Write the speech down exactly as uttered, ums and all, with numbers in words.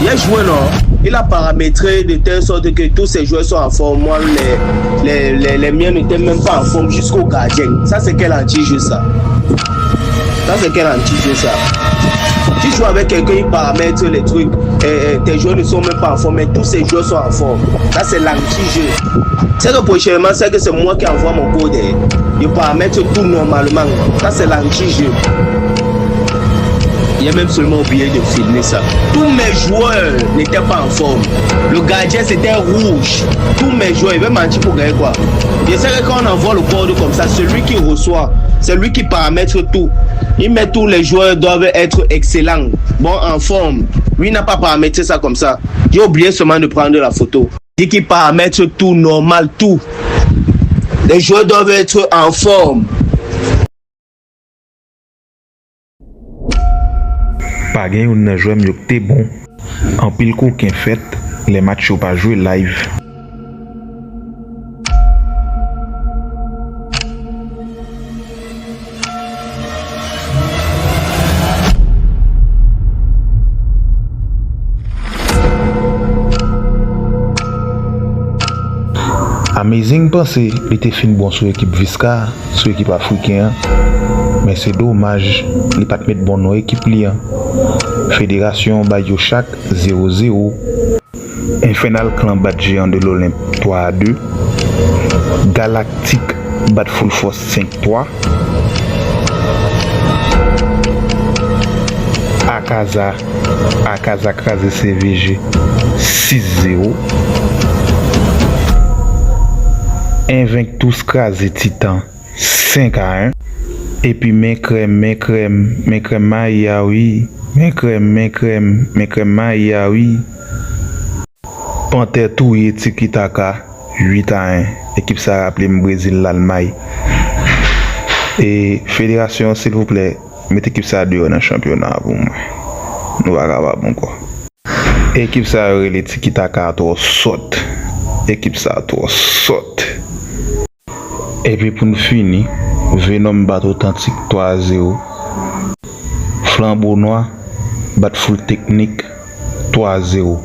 Il y a joué, non? Il a paramétré de telle sorte que tous ses joueurs sont en forme. Moi, les, les, les, les miens n'étaient même pas en forme jusqu'au gardien. Ça, c'est quel anti-jeu, ça? Ça, c'est quel anti-jeu, ça? Tu joues avec quelqu'un, il paramètre les trucs. Et, et tes joueurs ne sont même pas en forme, mais tous ses joueurs sont en forme. Ça, c'est l'anti-jeu. C'est que prochainement, c'est que c'est moi qui envoie mon code. Je paramètre tout normalement. Ça, c'est l'anti-jeu. Il a même seulement oublié de filmer ça. Tous mes joueurs n'étaient pas en forme. Le gardien, c'était rouge. Tous mes joueurs, il veut mentir pour gagner quoi? Je sais que quand on envoie le code comme ça, celui qui reçoit, c'est lui qui paramètre tout. Il met tous les joueurs doivent être excellents, bon, en forme. Lui n'a pas paramétré ça comme ça. J'ai oublié seulement de prendre la photo. Dit qu'il paramètre tout normal, tout. Les joueurs doivent être en forme. Pa gen youn nan jwè m yo k te bon. Anpil koken fèt lè match yo pa jwe live. Amazing panse li te fin bon sou ekip Visca, sou ekip afriken an, men se domaj li pa t met bon non ekip li an. Federasyon an bay yo chak zewo zewo. Infernal Clan bat Jeyan de Lolenp twa a de. Galaktik bat Full Force senk twa. Akaza Akaza kraze C V G sis zewo. Invictus kraze Titan senk a en. Epi men krèm, men krèm, men krèm mayi a wi. Men krèm, men krèm, men krèm mayi a wi. Pantè touye Tiki Taka uit a en. Ekip sa raple m Brezil, Lalmay. E federasyon, silvouplè, met ekip sa deyò nan chanpyona a pou mwen. Nou pa kapab ankò. Ekip sa yo rele Tiki Taka twò sòt. Ekip sa twò sòt. Epi pou n fini, Venom bat Otantik twa a zewo. Flanbo Nwa bat Full Teknik twa a zewo.